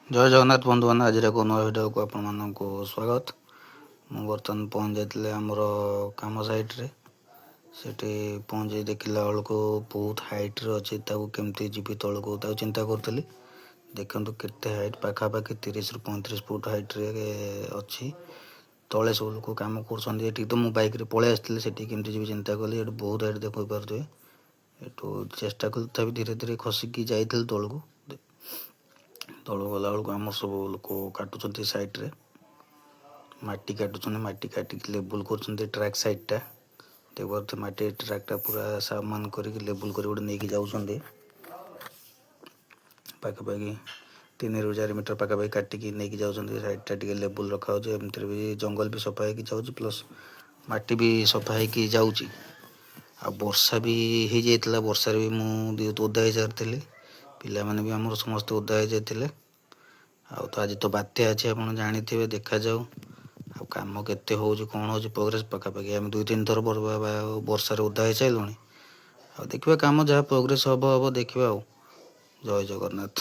ଜୟ ଜଗନ୍ନାଥ ବନ୍ଧୁମାନେ, ଆଜିର ଏକ ନୂଆ ଭିଡ଼ିଓକୁ ଆପଣମାନଙ୍କୁ ସ୍ୱାଗତ। ମୁଁ ବର୍ତ୍ତମାନ ପହଞ୍ଚି ଯାଇଥିଲି ଆମର କାମ ସାଇଟ୍ରେ। ସେଠି ପହଞ୍ଚି ଦେଖିଲା ବେଳକୁ ବହୁତ ହାଇଟ୍ରେ ଅଛି। ତାକୁ କେମିତି ଯିବି ତଳକୁ, ତାକୁ ଚିନ୍ତା କରୁଥିଲି। ଦେଖନ୍ତୁ କେତେ ହାଇଟ୍, ପାଖାପାଖି 30ରୁ 35 ଫୁଟ ହାଇଟ୍ରେ ଅଛି। ତଳେ ସବୁ ଲୋକ କାମ କରୁଛନ୍ତି। ଏଠିକି ତ ମୁଁ ବାଇକ୍ରେ ପଳେଇ ଆସିଥିଲି। ସେଠି କେମିତି ଯିବି ଚିନ୍ତା କଲି। ଏଠି ବହୁତ ହାଇଟ୍, ଦେଖିପାରୁଥିବେ। ଏଠୁ ଚେଷ୍ଟା କଲି, ତଥାପି ଧୀରେ ଧୀରେ ଖସିକି ଯାଇଥିଲି ତଳକୁ। ତଳକୁ ଗଲାବେଳକୁ ଆମର ସବୁ ଲୋକ କାଟୁଛନ୍ତି, ସାଇଡ଼୍ରେ ମାଟି କାଟୁଛନ୍ତି। ମାଟି କାଟିକି ଲେବୁଲ୍ କରୁଛନ୍ତି ଟ୍ରାକ୍ ସାଇଡ଼୍ଟା। ଦେଖିପାରୁଥିବେ, ମାଟି ଟ୍ରାକ୍ଟା ପୁରା ସମାନ କରିକି, ଲେବୁଲ୍ କରି ଗୋଟେ ନେଇକି ଯାଉଛନ୍ତି। ପାଖାପାଖି 3ରୁ 4 ମିଟର ପାଖାପାଖି କାଟିକି ନେଇକି ଯାଉଛନ୍ତି। ସାଇଡ଼୍ଟା ଟିକେ ଲେବୁଲ୍ ରଖାହେଉଛି। ଏମିତିରେ ବି ଜଙ୍ଗଲ ବି ସଫା ହେଇକି ଯାଉଛି, ପ୍ଲସ୍ ମାଟି ବି ସଫା ହେଇକି ଯାଉଛି। ଆଉ ବର୍ଷା ବି ହେଇଯାଇଥିଲା। ବର୍ଷାରେ ବି ମୁଁ ଓଦା ହେଇସାରିଥିଲି। ପିଲାମାନେ ବି ଆମର ସମସ୍ତେ ଓଦା ହେଇଯାଇଥିଲେ। ଆଉ ତ ଆଜି ତ ବାତ୍ୟା ଅଛି, ଆପଣ ଜାଣିଥିବେ। ଦେଖାଯାଉ ଆଉ କାମ କେତେ ହେଉଛି, କ'ଣ ହେଉଛି ପ୍ରୋଗ୍ରେସ୍। ପାଖାପାଖି ଆମେ 2-3 ଥର ବର୍ଷାରେ ଓଦା ହେଇସାରିଲୁଣି। ଆଉ ଦେଖିବା, କାମ ଯାହା ପ୍ରୋଗ୍ରେସ୍ ହେବ ହେବ, ଦେଖିବା ଆଉ। ଜୟ ଜଗନ୍ନାଥ।